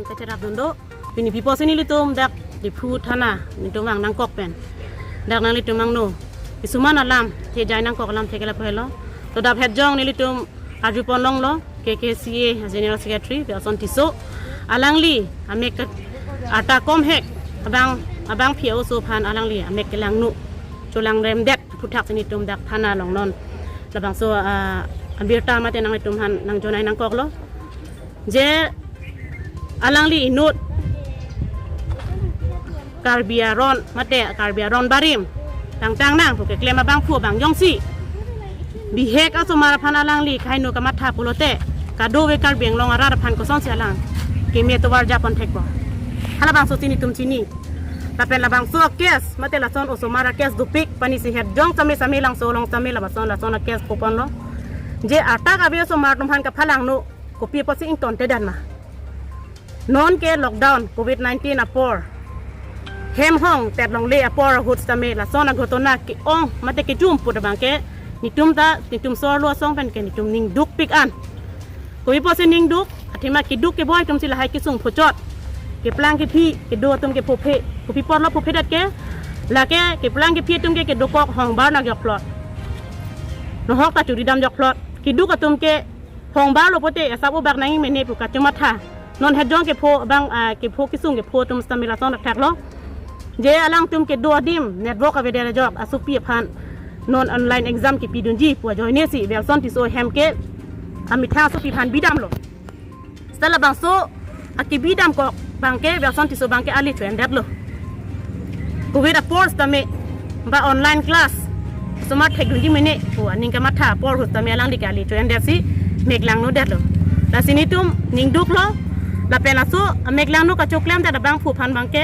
ke rap dundo pini pipo sini litum dak di phu thana ni tum ang nang kok pen dak nang litum ang no isuman alam the jai nang kok alam the kela phelo to dap het jong ni litum aju pon long lo KKCA General Secretary Belson Tiso alangli amek ata kom hek abang abang phiao so phan alangli amek kelang nu cholang rem det phuthak sini tum dak thana long non labang so ambirta mate nang tum han nang jonai nang kok lo je alangli inut karbiaron mate karbiaron barim tang tang nang phuke klem abang phu bang yongsi bihek aso mara phan alangli khaino ka matha pulote kado we karbiang long ara phan ko song sialang ke me to war japon thekbo hala bang so chini tum chini tapen la bang so kes mate la son oso mara kes dupik pani si het jong chame same lang so long chame la ba son la son kes popon lo je ata ka be so mar tum han ka phalang no ko pi posi ing ton te dan ma non ke lockdown covid 19 apor hem hong tet long le apor hut same la son gotona ki ong mate ki jum put bang ke ni tum ta ni tum sor lo song pen ke ni tum ning duk pik an ko pi posi ning duk athima ki duk ke boy tum si la hai ki sung phochot ke plang ke phi ke do tum ke pho phe ko pi por lo pho phe dat ke la ke ke plang ke phi tum ke ke do kok hong bar na yok plot no hok ta churi dam yok plot ki duk atum ke hong bar lo pote asap u bak nang me ne pu ka chuma tha non het jong ke pho bang ke pho ki sung ke pho tum stamila son tak lo je alang tum ke do dim network ave de jok asu pi phan non online exam ki pi dun ji pu join ne si bel son ti so hem ke ami tha su pi phan bidam lo stala bang so akibidam ko bangke belson tiso bangke ali tuen dat lo covid apor tame ba online class smart thek dundi mene ko aning ka matha por hut tame alang dikali tuen dat si meglang no dat lo la sinitum ning duk lo la pela so meglang no ka choklam da bang phu phan bangke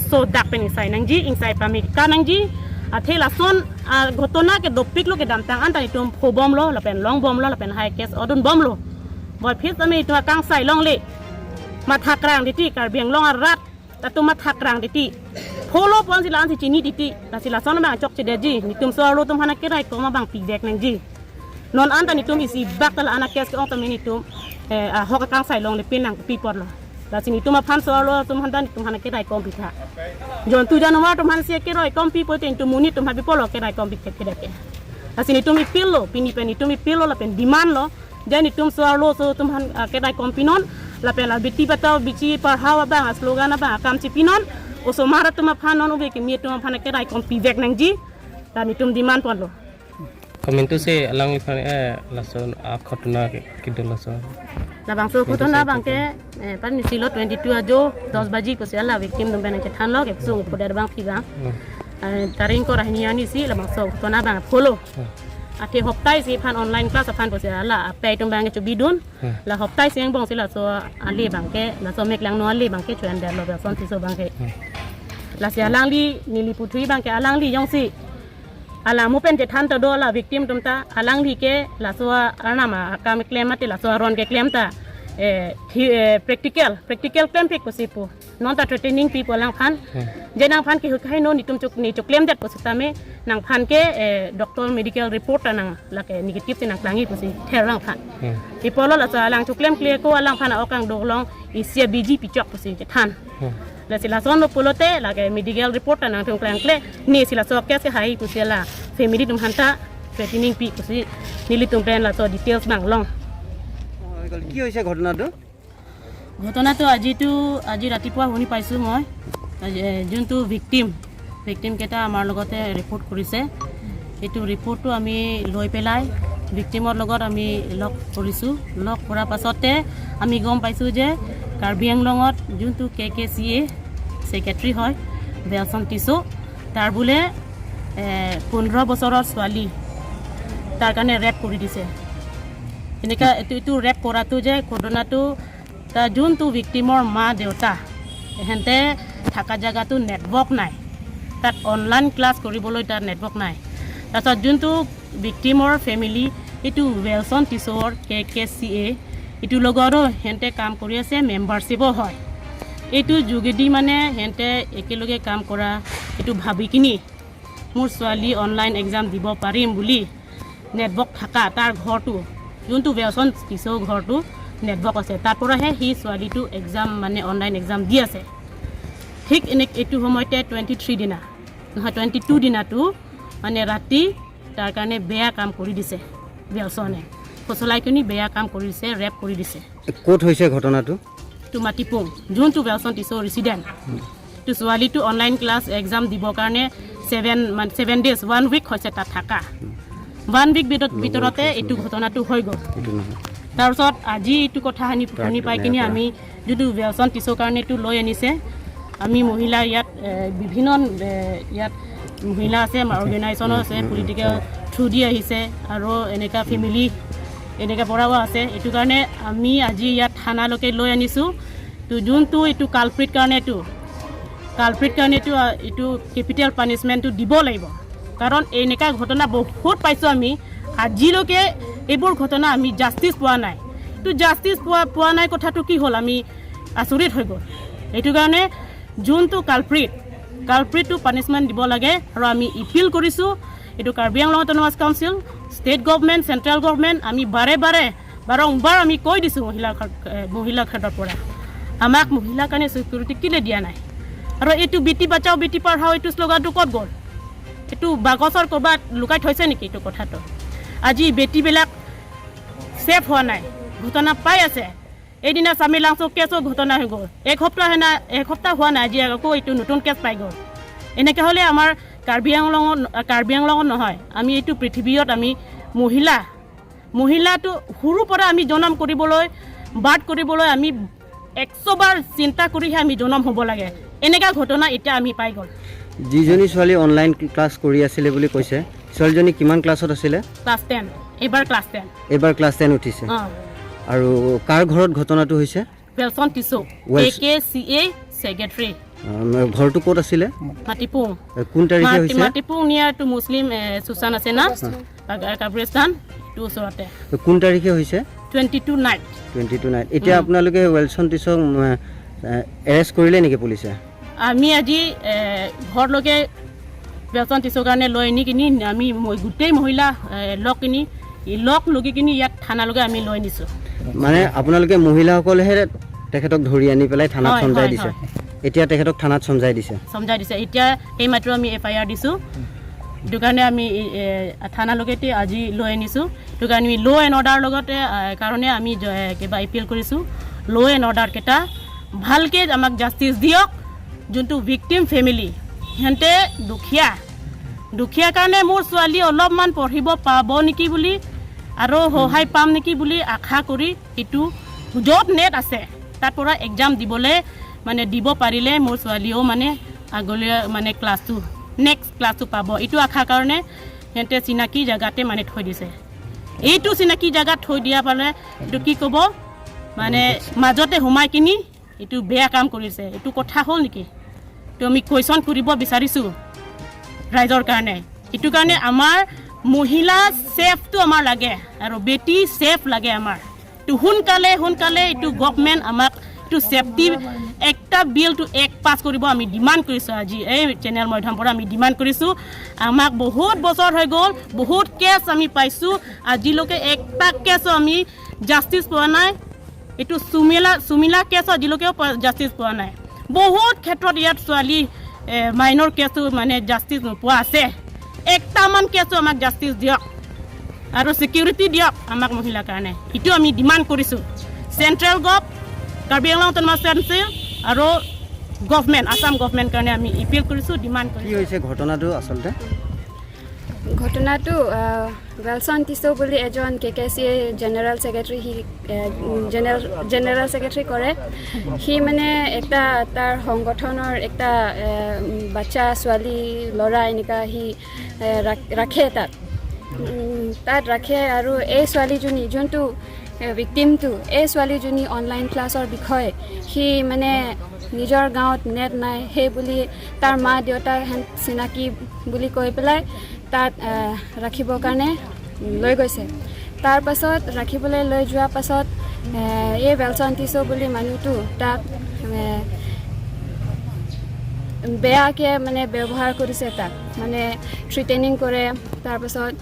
so dak pen sai nang ji ing sai pami ka nang ji a the la son a gotona ke dopik lo ke dam tang an ta tum pho bom lo la pen long bom lo la pen hai kes odun bom lo boy phis tame to kang sai long le มาทักกลางดิที่การเบียงลองรัดแต่ตัวมาทักกลางดิที่โพโลปอนสิลาอันสิจินี่ดิที่แต่สิลาซ้อนบางจอกเจเดจีนี่ตุมซอโรตุมฮานักเกไรก็มาบางปีแดกนังจีนอนอันตานี่ตุมอีสีบักแต่ละอันนักเกสก็องตามินี่ตุมเอ่อหอกกลางใส่ลงเลยเป็นหนังปีปอดลแต่สินี่ตุมมาพันซอโรตุมฮันตันตุมฮานักเกไรก็ปีท่าจนตุจานว่าตุมฮันเสียเกไรก็ปีปอดตุมมุนี่ตุมฮันปีปอลเกไรก็ปีเกเกเกแต่สินี่ตุมอีพิลโลปีนี่เป็นนี่ตุมอีพิลโลละเป็นดิมันโลเจนี่ตุมซอโรโซตุมฮันเกไรก็ปีนอน la pen la biti patao bichi par hawa ba slogan ba kam chi pinon o so mara tuma phanon o be ki mi tuma phana ke rai kom pi vek nang ji ta mi tum demand pon lo কমেন্টটো সে alang ifan e lason a khotna ke do lason la bang so khotona bang ke pan ni silo 22 ajo 10 baji ko se la victim dum ben ke than lo ke sung phoder bang phi bang taring ko rahni ani si la bang so khotona bang follow ate hoptai si phan online class phan ko se la pe tum bang ke chubidun la hoptai seng bong si la so ali bang ke la so mek lang no ali bang ke chuen der lo ba son ti so bang ke la si alang li ni li puthui bang ke alang li yong si alang mu pen je than to do la victim tum ta alang li ke la so ana ma ka me claim ate la so ron ke claim ta practical practical claim pe ko si pu non ta training people lang phan je nang phan ki hu khai no ni tum chuk ni chuk claim dat ko si ta me nang phan ke doctor medical report nang la ke negative si nang klangi ko si ther lang phan ipolo la so alang chuk claim clear ko alang phan okang dog long isia bg pi chok ko si je than la si la son lo pulote la ke medical report nang tum klang kle ni si la so ke se hai ko si la family tum hanta training pi ko si ni li tum pen la so details bang long কি হৈছে ঘটনাটো? ঘটনাটো আজিতো আজি ৰাতিপুৱা শুনি পাইছোঁ মই যোনটো ভিক্টিম ভিক্টিমকেইটা আমাৰ লগতে ৰিপৰ্ট কৰিছে সেইটো ৰিপৰ্টটো আমি লৈ পেলাই ভিক্টিমৰ লগত আমি লগ কৰিছোঁ। লগ কৰাৰ পাছতে আমি গম পাইছোঁ যে কাৰ্বি আংলঙত যোনটো কে কে চি এ ছেক্ৰেটাৰী হয় বেলচন টিছো তাৰ বোলে 15 বছৰৰ ছোৱালী তাৰ কাৰণে ৰেপ কৰি দিছে। এনেকুৱা এইটো ৰেপ কৰাটো যে ঘটনাটো তাৰ যোনটো ভিক্টিমৰ মা দেউতা এহেঁতে থকা জেগাটো নেটৱৰ্ক নাই, তাত অনলাইন ক্লাছ কৰিবলৈ তাত নেটৱৰ্ক নাই। তাৰপিছত যোনটো ভিক্টিমৰ ফেমিলি এইটো ৱেলছন টিছৰ কে কে চি এ এইটোৰ লগতো সিহঁতে কাম কৰি আছে, মেম্বাৰশ্বিপো হয়। এইটো যোগেদি মানে সিহঁতে একেলগে কাম কৰা এইটো ভাবি কিনি মোৰ ছোৱালী অনলাইন এক্সাম দিব পাৰিম বুলি নেটৱৰ্ক থকা তাৰ ঘৰটো যোনটো ৱেলছন টিছৰ ঘৰটো নেটৱৰ্ক আছে, তাৰ পৰাহে সি ছোৱালীটো এক্সাম মানে অনলাইন এক্সাম দি আছে। ঠিক এনে এইটো সময়তে 23 দিনা নহয়, 22 দিনাটো মানে ৰাতি তাৰ কাৰণে বেয়া কাম কৰি দিছে। বেলচনে ফচলাই কিনি বেয়া কাম কৰি দিছে, ৰেপ কৰি দিছে। ক'ত হৈছে ঘটনাটো? তো মাটিপুং, যোনটো বেলচন টিছৰ ৰেচিডেণ্ট। তো ছোৱালীটো অনলাইন ক্লাছ এক্সাম দিবৰ কাৰণে 7 মানে 7 ডেজ, ওৱান উইক হৈছে তাত থকা। ওৱান উইক ভিতৰতে এইটো ঘটনাটো হৈ গ'ল। এইটো নহয়। তাৰপিছত আজি এইটো কথা শুনি শুনি পাই কিনি আমি যোনটো বেলচন টিছৰ কাৰণে এইটো লৈ আনিছে। আমি মহিলা ইয়াত বিভিন্ন ইয়াত মহিলা আছে, অৰ্গেনাইজেশ্যনো আছে, পলিটিকেল থ্ৰু দি আহিছে আৰু এনেকুৱা ফেমিলি এনেকুৱা পৰাও আছে। এইটো কাৰণে আমি আজি ইয়াত থানালৈকে লৈ আনিছোঁ। তো যোনটো এইটো কালপ্ৰিট কাৰণে এইটো কেপিটেল পানিছমেণ্টটো দিব লাগিব, কাৰণ এনেকুৱা ঘটনা বহুত পাইছোঁ আমি। আজিলৈকে এইবোৰ ঘটনা আমি জাষ্টিছ পোৱা নাই। তো জাষ্টিছ পোৱা পোৱা নাই, কথাটো কি হ'ল, আমি আচৰিত হৈ গ'ল। এইটো কাৰণে যোনটো কালপ্ৰিটটো পানিছমেণ্ট দিব লাগে আৰু আমি ইপিল কৰিছোঁ এইটো Karbi Anglong autonomous council, state government, central government. আমি বাৰে বাৰে বাৰম্বাৰ আমি কৈ দিছোঁ মহিলাৰ ক্ষেত্ৰৰ পৰা আমাক মহিলাৰ কাৰণে ছিকিউৰিটি কেলৈ দিয়া নাই? আৰু এইটো "বেটি বাচাও বেটি পঢ়াও" এইটো শ্লোগানটো ক'ত গ'ল? এইটো বাকচৰ ক'ৰবাত লুকাই থৈছে নেকি এইটো কথাটো? আজি বেটীবিলাক ছেফ হোৱা নাই, ঘটনা পাই আছে। এইদিনা স্বামী লাংচো কেছো ঘটনা হৈ গ'ল। এক সপ্তাহ না এক সপ্তাহ হোৱা নাই, আজি আকৌ এইটো নতুন কেছ পাই গ'ল। এনেকৈ হ'লে আমাৰ কাৰ্বি আংলঙত নহয়, আমি এইটো পৃথিৱীত আমি মহিলাটো সৰুৰ পৰা আমি জনম কৰিবলৈ, বাদ কৰিবলৈ আমি 100 বাৰ চিন্তা কৰিহে আমি জনম হ'ব লাগে। এনেকুৱা ঘটনা এতিয়া আমি পাই গ'ল। যিজনী ছোৱালী অনলাইন ক্লাছ কৰি আছিলে বুলি কৈছে, ছোৱালীজনী কিমান ক্লাছত আছিলে? ক্লাছ 10, এইবাৰ ক্লাছ 10। এইবাৰ ক্লাছ 10 উঠিছে। অঁ। আৰু কাৰ ঘৰত ঘটনাটো হৈছে? ৱেলছন টিছু, এ কে চি এ ছেক্ৰেটাৰী। ঘৰটো ক'ত আছিলে? মাটিপুং। কোন তাৰিখে হৈছে? মাটিপুং নিয়াৰ টু মুছলিম সুচান আছে না, কাব্ৰিস্তান, এইটো ওচৰতে। কোন তাৰিখে হৈছে? 22 নাইট। 22 নাইট। এতিয়া আপোনালোকে ৱেলছন টিছক এৰেষ্ট কৰিলে নেকি পুলিচে? আমি আজি ঘৰলৈকে ৱেলছন টিছৰ কাৰণে লৈ আনি কিনি আমি গোটেই মহিলা লগ কিনি লগ লগি কিনি ইয়াত থানালৈকে আমি লৈ নিছোঁ। মানে আপোনালোকে মহিলাসকলেহে তেখেতক ধৰি আনি পেলাই থানাত চমজাই দিছে? হয়। এতিয়া তেখেতক থানাত চমজাই দিছে? চমজাই দিছে। এতিয়া এইমাত্ৰ আমি এফআইআৰ দিছোঁ। সেইটো কাৰণে আমি থানালৈকে এতিয়া আজি লৈ আনিছোঁ। সেইটো কাৰণে আমি ল' এণ্ড অৰ্ডাৰ লগতে কাৰণে আমি কিবা এপিল কৰিছোঁ। ল' এণ্ড অৰ্ডাৰকেইটা ভালকৈ আমাক জাষ্টিছ দিয়ক। যোনটো ভিক্টিম ফেমিলি, সিহঁতে দুখীয়া, দুখীয়া কাৰণে মোৰ ছোৱালী অলপমান পঢ়িব পাব নেকি বুলি আৰু সহায় পাম নেকি বুলি আশা কৰি এইটো য'ত নেট আছে তাৰ পৰা এক্সাম দিবলৈ মানে দিব পাৰিলে মোৰ ছোৱালীয়েও মানে আগলৈ মানে ক্লাছটো, নেক্সট ক্লাছটো পাব, এইটো আশাৰ কাৰণে সিহঁতে চিনাকি জেগাতে মানে থৈ দিছে। এইটো চিনাকি জেগাত থৈ দিয়া পালে এইটো কি ক'ব, মানে মাজতে সোমাই কিনি এইটো বেয়া কাম কৰিছে। এইটো কথা হ'ল নেকি? তো আমি কুৱেশ্যন কৰিব বিচাৰিছোঁ ৰাইজৰ কাৰণে। এইটো কাৰণে আমাৰ মহিলা ছেফটো আমাৰ লাগে আৰু বেটি ছেফ লাগে আমাৰ। তো সোনকালে সোনকালে এইটো গভমেণ্ট আমাক এইটো ছেফটি একটা বিলটো এক পাছ কৰিব আমি ডিমাণ্ড কৰিছোঁ। আজি এই চেনেল মাধ্যমৰ পৰা আমি ডিমাণ্ড কৰিছোঁ। আমাক বহুত বছৰ হৈ গ'ল, বহুত কেছ আমি পাইছোঁ, আজিলৈকে একটা কেছো আমি জাষ্টিছ পোৱা নাই। এইটো চুমিলা কেছ আজিলৈকেও জাষ্টিছ পোৱা নাই। বহুত ক্ষেত্ৰত ইয়াত ছোৱালী মাইনৰ কেছো মানে জাষ্টিছ নোপোৱা আছে। একটামান কেছো আমাক জাষ্টিছ দিয়ক আৰু ছিকিউৰিটি দিয়ক আমাক মহিলাৰ কাৰণে। এইটো আমি ডিমাণ্ড কৰিছোঁ central gov, Karbi Anglong autonomous council আৰু গভমেণ্ট, আছাম গভমেণ্ট কাৰণে আমি এপিল কৰিছোঁ, ডিমাণ্ড কি কৰিছোঁ। হৈছে ঘটনাটো আচলতে? ঘটনাটো ৱেলছন টিছো বুলি এজন কে.কে.চি এ জেনেৰেল ছেক্ৰেটাৰী, সি জেনেৰেল ছেক্ৰেটাৰী কৰে। সি মানে এটা তাৰ সংগঠনৰ এটা বাচ্চা, ছোৱালী, ল'ৰা এনেকুৱা সি ৰাখে তাত, তাত ৰাখে। আৰু এই ছোৱালীজনী যোনটো ভিক্টিমটো, এই ছোৱালীজনী অনলাইন ক্লাছৰ বিষয়ে সি মানে নিজৰ গাঁৱত নেট নাই সেই বুলি তাৰ মা দেউতাৰ চিনাকি বুলি কৈ পেলাই তাত ৰাখিবৰ কাৰণে লৈ গৈছে। তাৰ পাছত ৰাখিবলৈ লৈ যোৱাৰ পাছত এই ৱেলছন টিছো বুলি মানুহটো তাক বেয়াকৈ মানে ব্যৱহাৰ কৰিছে, তাক মানে থ্ৰিটেনিং কৰে। তাৰপাছত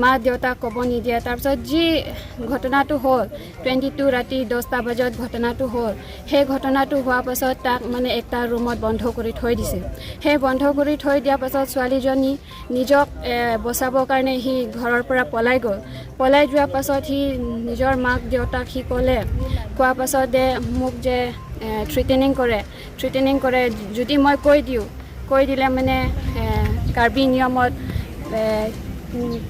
মা দেউতাক ক'ব নিদিয়ে। তাৰপিছত যি ঘটনাটো হ'ল, 22 ৰাতি 10টা বজাত ঘটনাটো হ'ল। সেই ঘটনাটো হোৱাৰ পাছত তাক মানে এটা ৰুমত বন্ধ কৰি থৈ দিছে। সেই বন্ধ কৰি থৈ দিয়াৰ পাছত ছোৱালীজনী নিজক বচাবৰ কাৰণে সি ঘৰৰ পৰা পলাই গ'ল। পলাই যোৱাৰ পাছত সি নিজৰ মাক দেউতাক সি ক'লে। কোৱাৰ পাছত যে মোক যে থ্ৰিটেনিং কৰে, যদি মই কৈ দিওঁ, কৈ দিলে মানে কাৰ্বি নিয়মত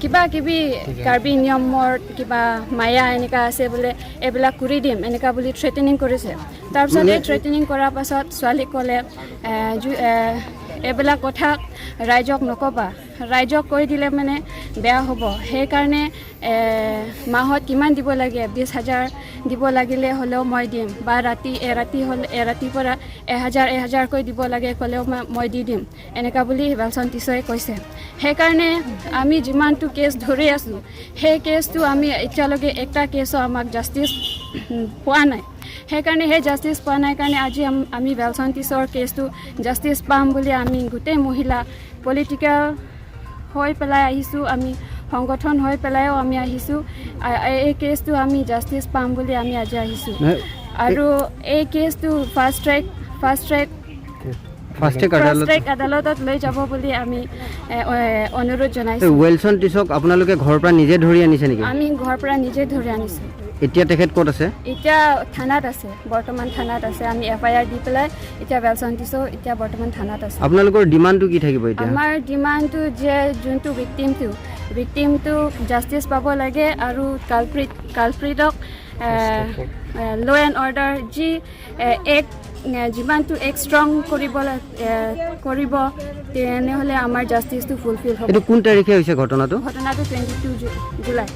কিবা কিবি, কাৰ্বি নিয়মৰ কিবা মায়া এনেকুৱা আছে বোলে, এইবিলাক কৰি দিম এনেকুৱা বুলি থ্ৰেটেনিং কৰিছে। তাৰপিছত এই থ্ৰেটেনিং কৰাৰ পাছত ছোৱালীক ক'লে, এইবিলাক কথা ৰাইজক নক'বা, ৰাইজক কৈ দিলে মানে বেয়া হ'ব। সেইকাৰণে মাহত কিমান দিব লাগে, 20,000 দিব লাগিলে হ'লেও মই দিম, বা ৰাতি এৰাতি হ'লে এৰাতিৰ পৰা 1000 1000কৈ দিব লাগে ক'লেও মই দি দিম, এনেকুৱা বুলি ৱেলছন টিচয়ে কৈছে। সেইকাৰণে আমি যিমানটো কেছ ধৰি আছোঁ, সেই কেছটো আমি এতিয়ালৈকে একটা কেছো আমাক জাষ্টিছ পোৱা নাই। সেইকাৰণে সেই জাষ্টিছ পোৱা নাই কাৰণে আজি আমি ৱেলছন টিচৰ কেছটো জাষ্টিছ পাম বুলি আমি গোটেই মহিলা পলিটিকেল হৈ পেলাই আহিছোঁ, আমি সংগঠন হৈ পেলাইও আমি আহিছোঁ। এই কেছটো আমি জাষ্টিছ পাম বুলি আমি আজি আহিছোঁ। নহয়, আৰু এই কেছটো fast track fast track fast আদালত ট্ৰেক আদালতত লৈ যাব বুলি আমি অনুৰোধ জনাইছোঁ। ৱেলছন টিচক আপোনালোকে ঘৰৰ পৰা নিজে ধৰি আনিছে নেকি? আমি ঘৰৰ পৰা নিজে ধৰি আনিছোঁ। এতিয়া তেখেত ক'ত আছে? এতিয়া থানাত আছে, বৰ্তমান থানাত আছে। আমি এফআইআৰ দি পেলাই এতিয়া ৱেলছন টিচো এতিয়া বৰ্তমান থানাত আছে। আপোনালোকৰ ডিমাণ্ডটো কি থাকিব এতিয়া? আমাৰ ডিমাণ্ডটো যে যোনটো ভিক্টিমটো জাষ্টিছ পাব লাগে আৰু কালপ্ৰিটক ল' এণ্ড অৰ্ডাৰ যি এক যিমানটো এক ষ্ট্ৰং কৰিব, তেনেহ'লে আমাৰ জাষ্টিছটো ফুলফিল হ'ব। এইটো কোন তাৰিখে হৈছে ঘটনাটো? ঘটনাটো 22 জুলাই।